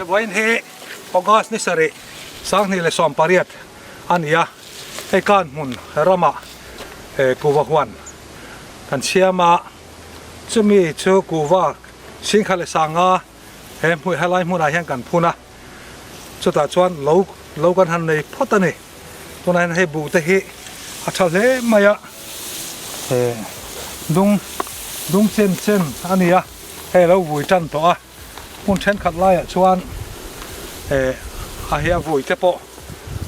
Vawiin hi August ni sarih 2018 a ni a, hei kan hmun ramah kuhva huan kan siam a, chumi chu kuhva singkha leh sanga he helai hmunah hian kan phun a, chutah chuan lo lo kan han nei phawt a ni. Tunah hian hei buh te hi a tha hle mai a, he dung dung chen chen a ni a, hei a lo vui tan tawh a, hmun thenkhat laiah chuan eh a hi a vui te pawh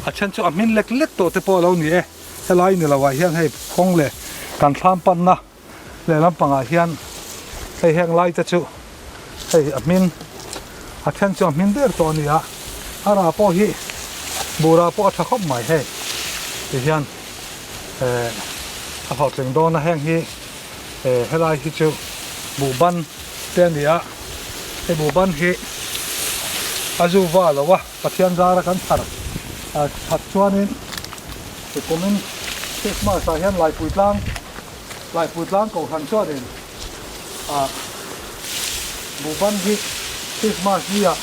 a then chu a hmin lek lek tawh te pawh a lo ni e, helai ni lo ah hian hei kawng leh kan thlam panna lehlam pangah hian hei heng lai te chu hei a hmin a then chu a hmin ber tawh a ni a a rah pawh hi buh rah pawh a tha khawp mai hei ti hian eh a hlawhtling dawn a heng hi eh helai hi chu buh ban te a ni a hei buh ban hi a zu va lo a Pathian zara kan thar that chuanin kumin Christmas ah hian Laipui tlang Laipui tlang kohhran chuanin ah Buhban hi Christmas ni ah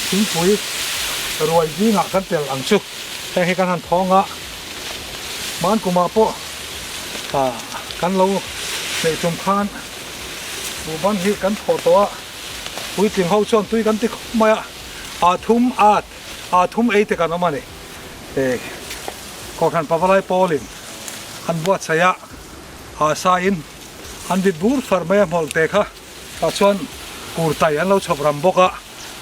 thingpui ruai zingah kan tel ang chu heng hi kan han thawng a, hman kumah pawh ah kan lo neih tum khan Buhban hi kan thawh tawh a, puitling ho chuan tui kan ti khawp mai a, ah thum at ah thum ei te kan awm a ni. Kohhran Pavalai Pawlin an buatsaih a, ah sain an vit bur far mai a hmawlh te kha tah chuan kurtai an lo chhawp ram bawk a,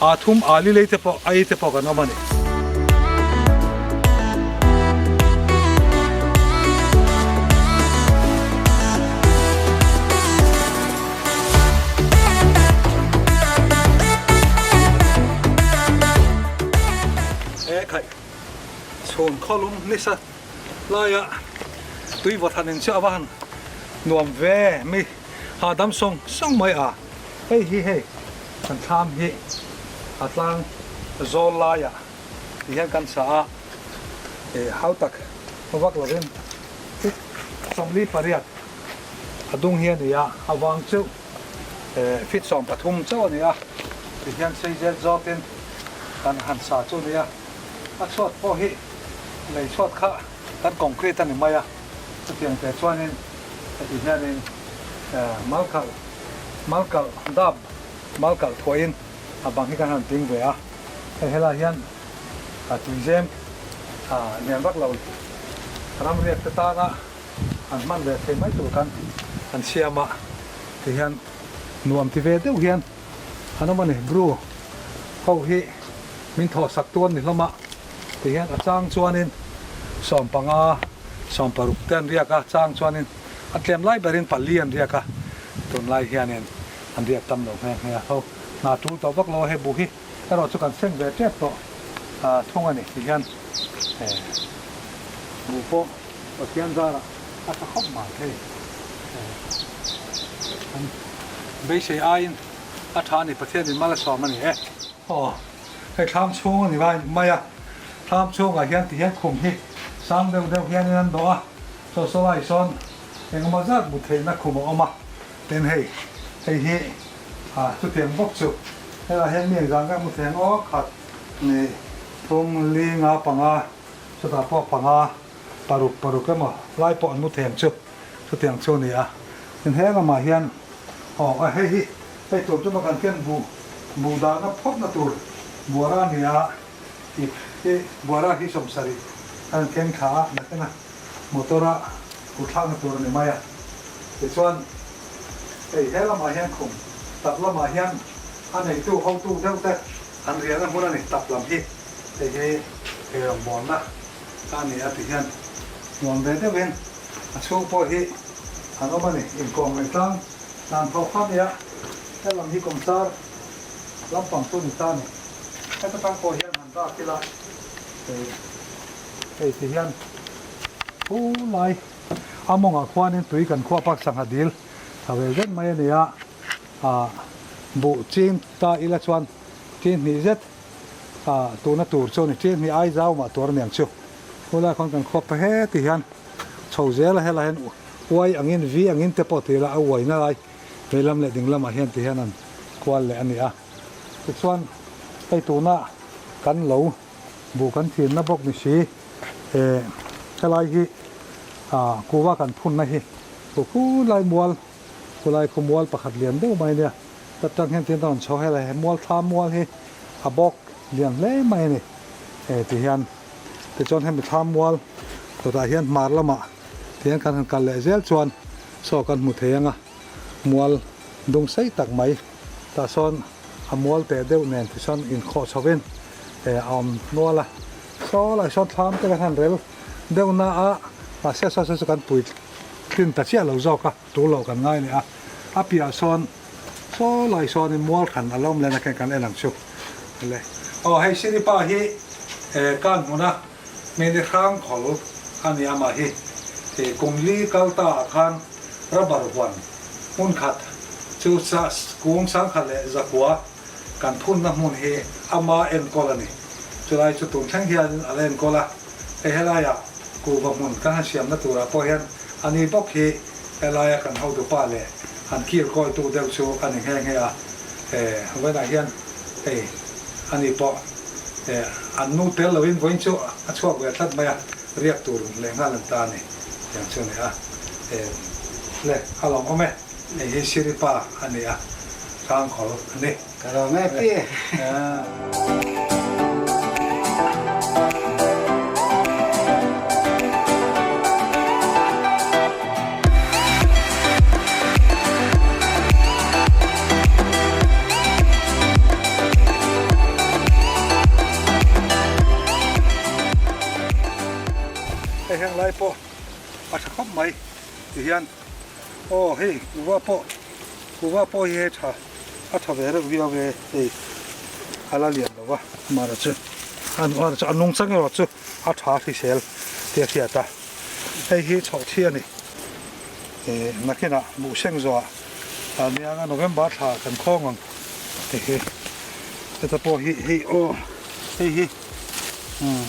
ah thum ah li lei te pawh a ei te pawh kan awm a ni. Khaih. Chhun khawlum nisa laia tui vaw than in chu a va han nuam ve mi hahdam sawng sawng mai a, hei hi hei kan thlam hi a tlang zawl laiah ti hian kan sa a, ih hau tak vak lovin fit 48 a dung hi a ni a, a vang chu fit 13 chauh a ni a, ti hian sei zet zawtin kan han sa chu a ni a. A chhuat pawh hi lei chhuat kha kan concrete a ni mai a, chutiang te chuanin heti hianin malkalh malkalh dap malkalh thuahin a bang hi kan han ping ve a, hei helai hian a tuizem lian vak lo ramriak te tana an hman ve thei mai tur khan an siam a, tihian nuam ti ve deuh hian an awm a ni, bru ho hi. Min thawhsak tu an ni hlawm a, tihian a chang chuanin 15, 16 te an riak a, chang chuanin a tlem lai berin pali an riak a, tunlai hianin an riak tam lo nghe nghe a, ho hna tul tawh vak lo a, hei bu hi erawh chu kan seng ve tep tawh thung a ni, tihian bu pawh Pathian zarah a tha khawp mai hei an beisei aiin a tha a ni, Pathianin mal a sawm a ni e. Aw, hei thlam chhung a ni mai mai a, thlam chhungah hian ti hian khum hi sang deuh deuh hianin an dawh a, chaw saw lai sawn engemaw zat mut theihna khum a awm a, tin hei hei hi ah chutiang bawk chu helaiah hian mi engzah nge mu thei ang aw khat ni thum li nga panga chutah pawh panga paruk paruk emaw lai pawh an mu thei ang chu chutiang chu a ni a, tin he lamah hian aw hei hi Hei tur chu kan ken buh buh dahna phawtna tur buara a ni a, ip hi buara hi 70 a rawn keng thla a, nakina motor a kut thlakna tur a ni mai a. Tichuan hei he lamah hian khum tap lamah hian a neitu hotu deuh te an riahna hmun a ni tap lam hi, hei hi ei rawngbawlna ka a ni a ti hian nuam ve deuhin a chhung pawh hi an awm a ni, inkawm leh tlang. Hlan tho kha nia, he lam hi kawmsar lampang chu ni ta ni. Heta tang pawh hian han dak ila, hei hei ti hian thu lai a mawngah khuanin tui kan khuah pak sangha dil tha ve zet mai a ni a, ah buh chin ta ila chuan chin hnih zet ah tuna tur chu a ni, chin hnih ai zau mah tur a niang chu. Khulai khawn kan khuap ta he ti hian chho zel a helai hian uai angin vi angin te pawh ti ila a uaina lai veilam leh dinglamah hian ti hian an kual leh a ni a. Tichuan Hei tuna kan lo buh kan chinna bawk ni si eh helai hi ah kuva kan phunna hi khu khulai mual khulai khu mual pakhat lian deuh mai ania ta tang hian tin a rawn chho helai he mual thla mual hi a bawk lian hle mai a ni eh ti hian tichuan hemi thla mual kawtah hian hmar lamah tihian kan han kal leh zel chuan saw kan hmu thei ang a mual dung sei tak mai tah sawn a mual teh deuh nen tichuan inkhawh chho in eh a awm nual a saw lai sawn thlam te kan han rel deuh na a mahse saw saw chu kan pui tlin ta chiah lo zawk a tul loh kan ngai leh a a piah sawn saw lai sawn in mual hran a lo awm leh na khen kan en ang chu le aw hei siripa hi eh kan hmun a Hmeli hrang khawl a ni amah hi kum li kal ta ah khan rubber huan hmun khat chu kung sangkhat leh zakua kan phunna hmun hi ama enkawl a ni. Chulai chu tun thleng hianin a la enkawl a, hei helaiah kuhva hmun kan han siamna turah pawh hian a ni bawk hi helaia kan hotupa leh han kilkawitu deuh chu a ni nghe nghe a, vawiinah hian hei a ni pawh. An nu tel loin vawiin chu a chhuak ve tlat mai a, riak tur leh nghal an ta a ni tiang chu a ni a. Le, a lawm awm e, hei hi Siripa a ni a, Hrangkhawl a ni. Ka lawm e pi. Hei heng lai pawh a tha khawp mai ti hian aw hei kuva pawh kuva pawh hi hei tha a tha ve reuh viau e hei a la lian lo va amaherawh chu amaherawh chu a nungchang erawh chu a tha hrisel tih a hriat a hei hi chhoh thi a ni. Nakinah buhseng zawhah a nia nga November thla kan khawng ang hei hi heta pawh hi hei aw hei hi umm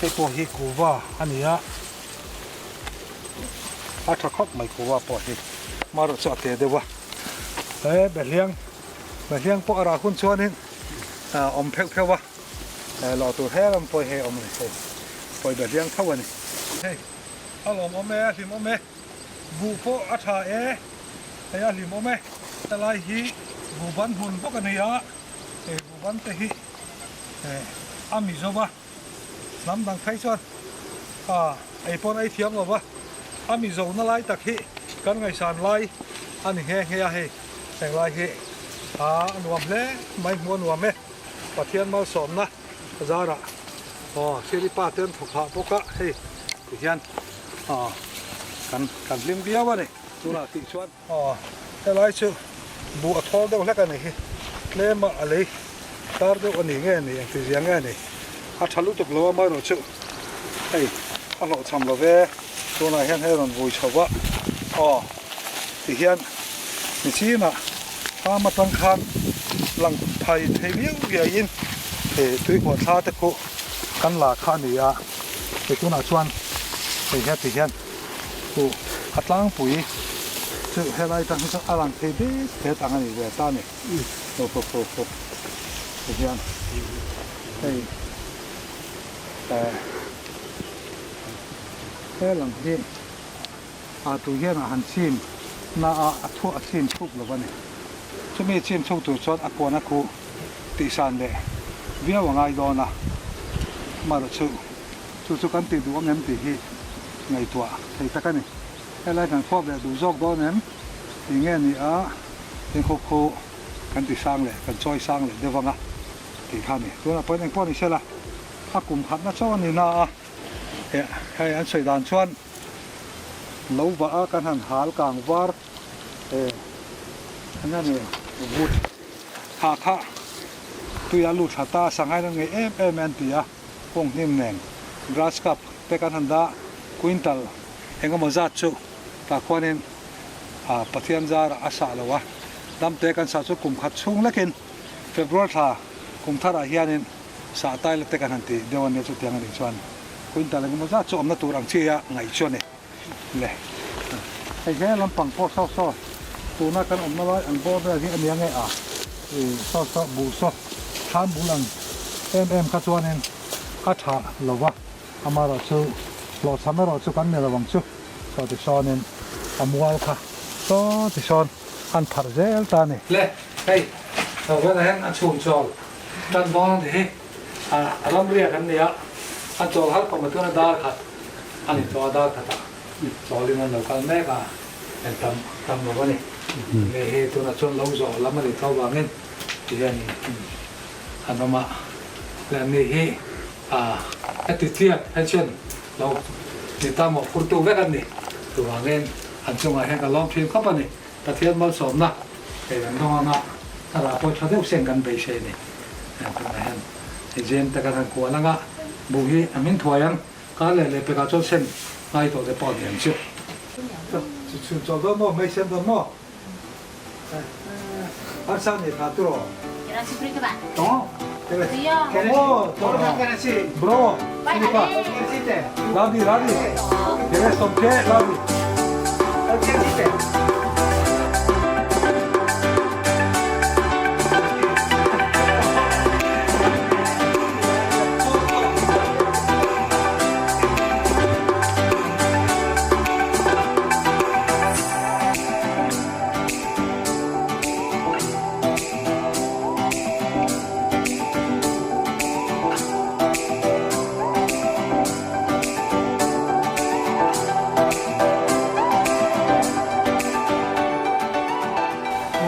hei pawh hi kuva a ni a a tha khawp mai kuva pawh hi marawh chu a te deuh a he behliang behliang pawh a rah hun chuanin a awm pheuh pheuh a lawh tur he ram pawh hi hei a awm a ni hei pawi behliang tho a ni hei. A lawmawm e, a hlimawm e. Buh pawh a tha e, hei a hlimawm e. Helai hi buh ban hmun bawk a ni a, hei buh ban te hi a mi zo va, hnam dang phei chuan a ei pawn a ei thiam lo va, a mi zo na lai tak hi kan ngaihsan lai a ni nghe nghe a hei, heng lai hi a nuam hle mai hmuh a nuam e, Pathian malsawmna. Bazarah aw Siri pa te an thawk hah bawk a hei ti hian aw kan kan hlim viau a ni tunah tih chuan aw helai chu buh a thawl deuh hlek a ni hi tlem a a lei tar deuh a ni nge ni engti zia nge ni a tha lutuk lo a amaherawh chu hei a hlawhchham lo ve tunah hian hei a rawn vui chho va aw ti hian nichinah Thlam atang khan lang phai thei viau viauin he tuihuah thla te khu kan la kha a ni a, hei tunah chuan hei hian ti hian huh a tlangpui chu helai atang hi chuan a lang thei det det ang a ni ve ta a ni ho ho ho ho ti hian hei eh he lang hi. A tui hian a han chim na a, a thuah a chim chhuk lo a ni. Chumi chim chhuk tur chuan a kuan a khuh tihsan leh viau a ngai dawn a, amaherawh chu chu chu kan tih duh ang em tih hi ngaihtuah thei tak a ni. Helai kan khuap leh duh zawk dawn em tih nge ni a, tin khup khu kan ti sang leh kan chawi sang leh deuh ang a tih kha a ni. Tunah pawhin engpawh ni sela a kum khatna chauh a ni na a, hei an sawi dan chuan Lo vah a kan han hal kang var eh eng nge ni vut thah kha tui a lut thla ta sanghain an ngei em em e an ti a kawng hnim nen grass cup te kan han dah quintal eng emaw zat chu tah khuanin ah Pathian zar a sah lo a dam te kan sah chu kum khat chhung lekin February thla kum tharah hianin sah tai la te kan han ti deuh a nia chutiang a nih chuan. Quintal engemaw zat chu awmna tur ang chi a ngaih chu a ni le. Hei he lampang pawh saw saw tuna kan awmna lai ang bawr vel hi a nia nge a i saw saw buh saw. Thlam bul ang em em kha chuanin a tha lo va, amaherawhchu hlawhchham erawh chu kan ni lo ang chu saw ti sawnin a mual kha saw ti sawn an pharh zel ta a ni. Le, hei Sawvela hian a chhun chawl tan dawn a ni hi, a ramriak an ni a, a chawl har khawp a tuna dar khat a ni tawh a, dar khatah chawlin an lo kal mek a, en tam tam lo a ni. Hei hi tunah chuan lo zawh lam a nih tho vangin ti hian an awm a, leh an ni hi heti tliak pension lo ni ta maw phurtu vek an ni. Chuvangin an chungah hian ka lawm thin khawp a ni. Pathian malsawmna hei kan dawng anga a rah pawh tha deuh sen kan beisei a ni. Tunah hian hei zen te kan han kual anga buh hi a hming thuai ang kar leh leh pekah chuan sen ngai tawh te pawh a ni ang chu. Chhun chawlh dawn maw? Mei sen dawn maw? Harsa nei tha tur aw. Bro, sinipa. Ladi, ladi. Kere somke, ladi.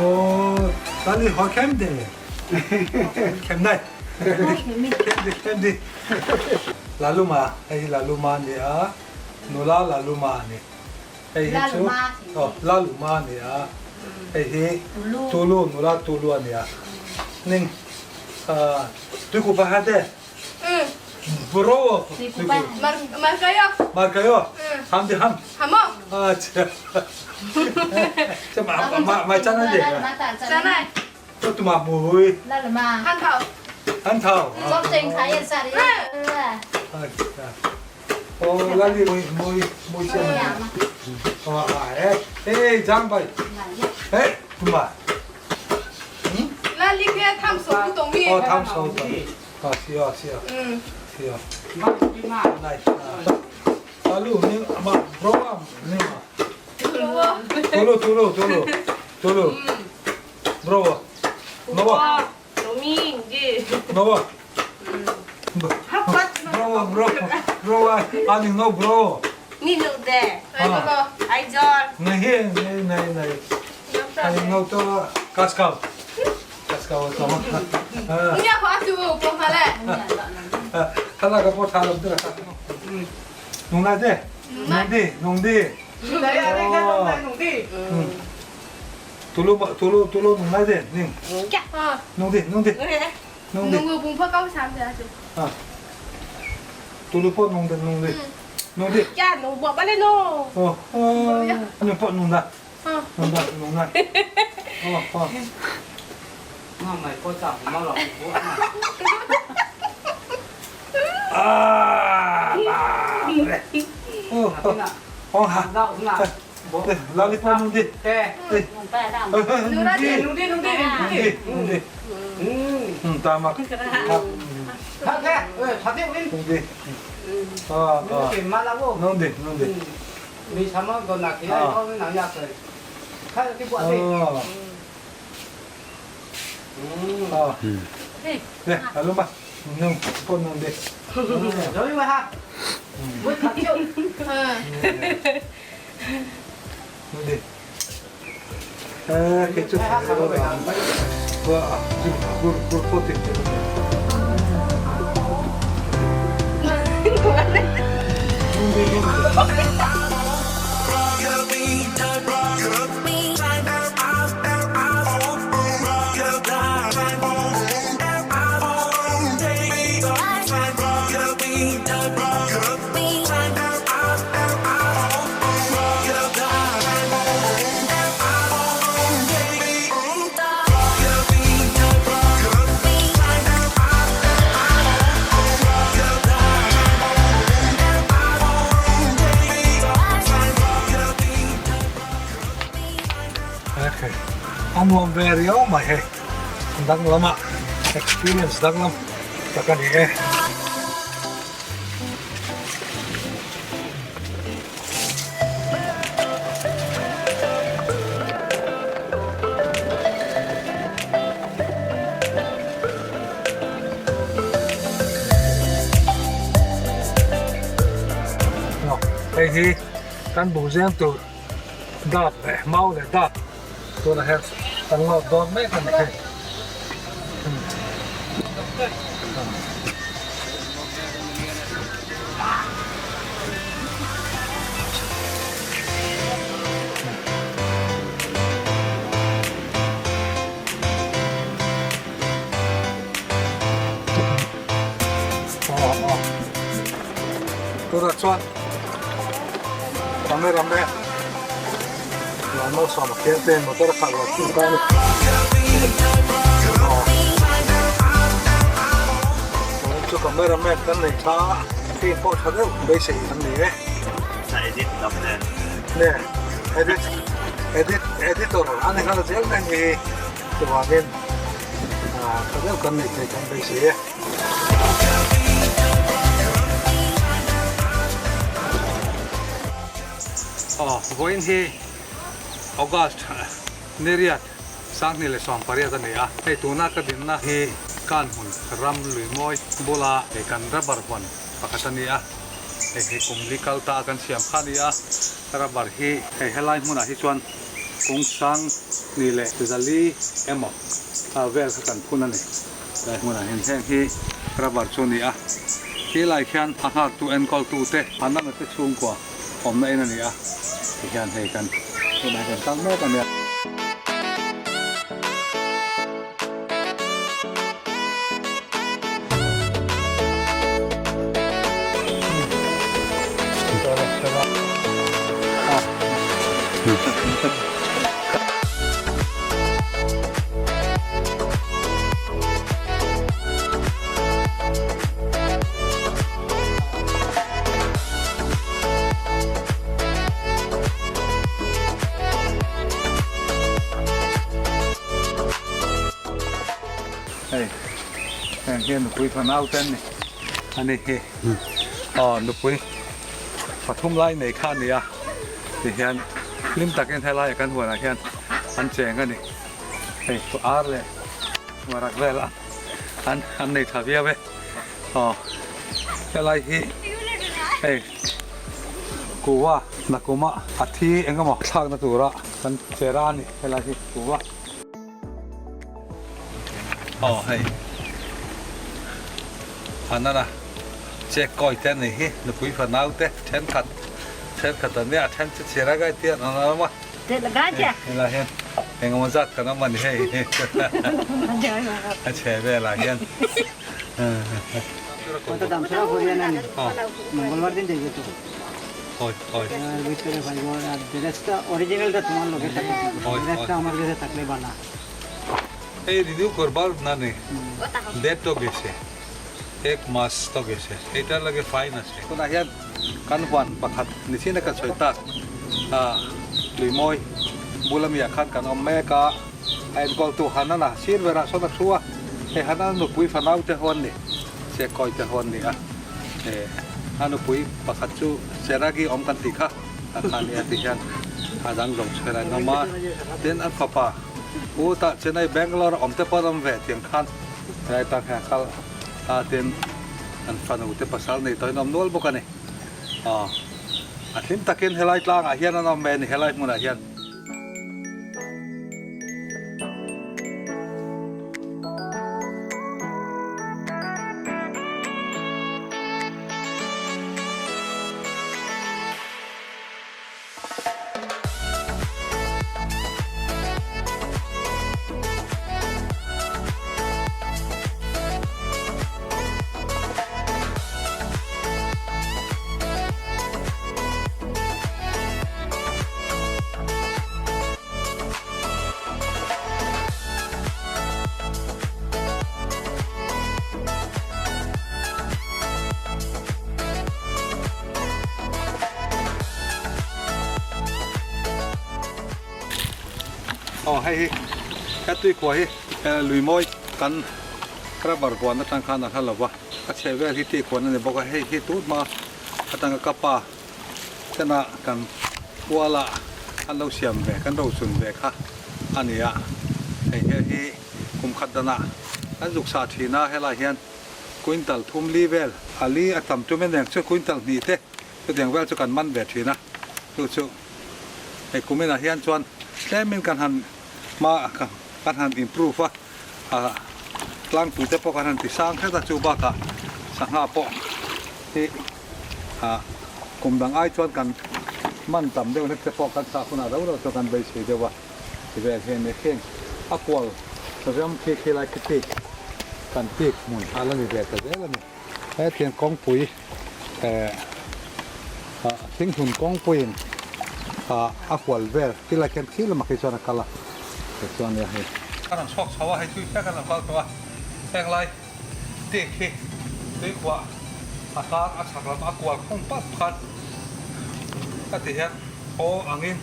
Aw, tani ho khem de. Khem nai. Khem de, khem de. Laluma, hei hi Laluma a ni a, nula Laluma a ni. Hei hi chu aw Laluma a ni a, hei hi Tulu nula Tulu a ni a. Ning tuikuk pa hat e? Bro tuikuk. Markayo. Markayo. Ham di ham. Hamo. Acha. Cha ma ma ma chan a de. Chanai. To tuma mui. Laluma. Han thau. Han thau. Zok cheng khai yan sa ri. Acha. Oh, lali mui mui mui chen. Oh, eh, eh, Zhang bai. Eh, tuma. 那你给他们说不懂的。哦，他们说的。啊，是啊，是啊。嗯。是啊。来，Alu, ni ma, bro, ni ma. Tulu, tulu, tulu, tulu. Bro, nowa. Nowa. Bro, bro, bro, ani no bro. Ni nu de. Aizawl. Nei hi, nei, nei, nei. Ani no to kaskau. Kaskau to. Nia kho atu ko ma le. Thana ka po tha lam te ka. Nung nai de. Nung di, nung di. Tulu tulu tulu nung nai de, ning. Nung di, nung di. Nung di. Nung bung pha kau sam de atu. À. Tulu po nung di, nung di. Nung di. Ya nung bo ba le no. Ờ, ờ. Nung po nung da. Nung da, nung da. Ờ, ờ. À. Ờ, ờ. Hả? Lali po nung di. Nung da di, nung di, nung di. Nung di, nung di. Ừ, tama. Nung di. Ờ, ờ. Nung di, nung di. Ờ. Ờ. Nè, alo ba. Nung, po nung di. Nung di. Ờ, cái chút Ờ, gur gur po ti. Nung di, nung di. Okay. A nuam ve riau mai hei. An dang lamah. Experience danglam tak a ni e. Hei hi kan buh zem tur dap leh mau leh dap tunah hian kan lawk dawn mek a ni hei. Tunah chuan cameraman Lalmalsawma Khiangte motor a khalh lo chu ta a ni. Chu cameraman kan nei tha a, film pawh tha deuh beisei an ni e. Nge edit edit editor a ni nghal zel mai ni hi chuvangin tha deuh kan nei thei kan beisei e. Aw vawiin hi August ni riat 2018 a ni a, hei tuna ka dinna hi Kanhmun ram Luimawi bula hei kan rubber huan pakhat a ni a. Hei hi kum li kal ta a kan siam kha a ni a, rubber hi hei helai hmunah hi chuan kung sang ni leh zali emaw vel kha kan phun a ni. Helai hmunah hian heng hi rubber chu a ni a, khi lai khian a nghaktu enkawltu te Hanana te chhungkua awmna in a ni a, tihian hei kan tunah hian kan kal mek a nia. Hei heng hian nupui fanau te an ni a ni hi aw nupui pathum lai nei kha a ni a tihian hlim takin helaiah kan huanah hian an cheng a ni hei ar leh varak vel a an an nei tha viau e aw helai hi hei kuva nakuma a thi eng emaw thlakna tura kan che ra a ni helai hi kuva. Aw hei Hanana check kawi te ani hi nupui fanau te thenkhat thenkhat an nia a then chu chhir a gai tih an awm a helai hian engemaw zat kan awm a ni hei a chhe velah hian. Hei renew করবার না নেই date তো গেছে এক মাস তো গেছে এটার লাগে ফাইন আছে tunah hian kan huan pakhat ni chin a ka sawi tak ah Luimawi bula mi ah khan kan awm mek a a enkawl tu Hanana sir berah sawn a thu a hei Hanana nupui fanau te ho an ni Chekawi te ho an ni a. Eh a nupui pakhat chu Seragi awm kan tih kha a kha nia ti hian a dang zawng chhuah an awm a tin an fapa u tah Chennai Bangalore a awm te pawh an awm ve tiang khan helai tang hian a kal a tin an fanu te pasal nei tawhin an awm nual bawk a ni aw a hlim takin helai tlangah hian an awm ve a ni helai hmunah hian. Aw hei hi he tuikhuah hi lui mawi kan. Rubber huan atang khan a hla lo va, a chheh vel hi tih huan a ni bawk a, hei hi tun hma atanga ka pa tena kan kuala an lo siam ve, kan rochun ve kha a ni a, hei he hi kum khat danah kan zuk sah thin a, helai hian quintal thum li vel a li a tam tum em chu quintal hnih te chutiang vel chu kan man ve thin a, chu chu hei kum inah hian chuan tlemin kan han hma kan han improve a. A tlangpui te pawh kan han ti sang hret a, chu bakah sangha pawh hi ah kum dang ai chuan kan man tam deuh hlek te pawh kan sah hunah rau rau chuan kan beisei deuh a ti vel hian nia kheng a kual ram khi khi lai khi tik kan tik hmun a la ni ve ta zel a ni. Hetiang kawngpui eh ah thinghlun kawngpuiin ah a hual vel ti lai khian thil lamah khi chuan a kal a tichuan nia hei. A rawn chhuak chho a hei tui hlek a lo kal tawh a heng lai tik hi tuikhuah a tlang a chhak lam a kual khung pat khan ka ti hian aw angin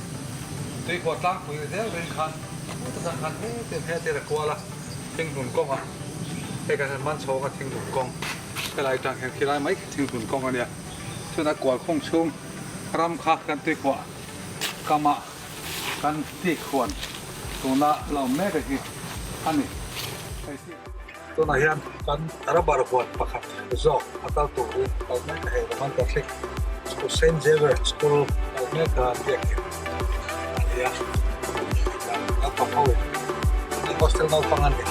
tuikhuah tlangpui zel ring khan heta khan hetiang hetiang a kual a thinghlun kawngah. Hei kan han man chhawng a thinglung kawng helai atang hian khilai mai khi thinglung kawng a nia chuan a kual khung chhung ram kha kan tuikhuah kamah kan tik huan tuna la awm mek a hi a ni. Tunah hian kan rubber huan pakhat zawk a kal turin kal mek a hei Roman Catholic School Saint Xavier School kal mek a biakin a ni a naupang ho in hostel naupang a ni.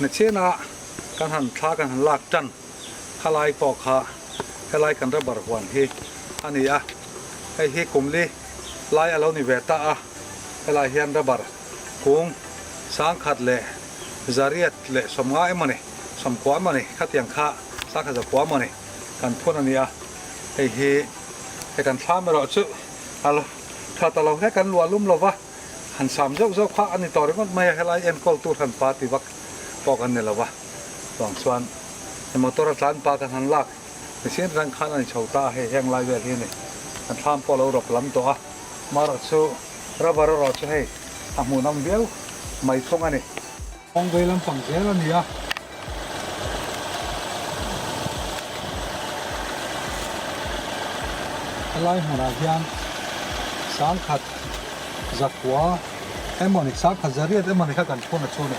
Nachina kan han thla kan han lak tan khalai pawh kha helai kan rubber huan hi a ni a, hei hi kumli lai a lo ni ve ta a, helai hian rubber kung sangkhat leh zariat leh sawmnga emaw ni, sawmkua emaw ni khatiang kha sangkhat zakua emaw ni kan phun a ni a, hei hi hei kan thlam erawh chu a tha ta lo hle kan luah lum lo va, han sam zauh zauh kha a ni tawh ringawt mai a, helai enkawl tur han pa ti vak pawh kan ni lo va, chuang chuan he motor a tlan pa kan han lak machine rang khan a ni chho ta a, hei heng lai vel hi a ni, kan thlam pawh a lo rawp lam tawh a, marawh chu rubber erawh chu hei a hmuhnawm viau mai thung a ni. Kawng vei lampang zel a ni a. Helai hmunah hian sangkhat zakua emaw ni sangkhat zariat emaw ni kha kan phun a chu ni.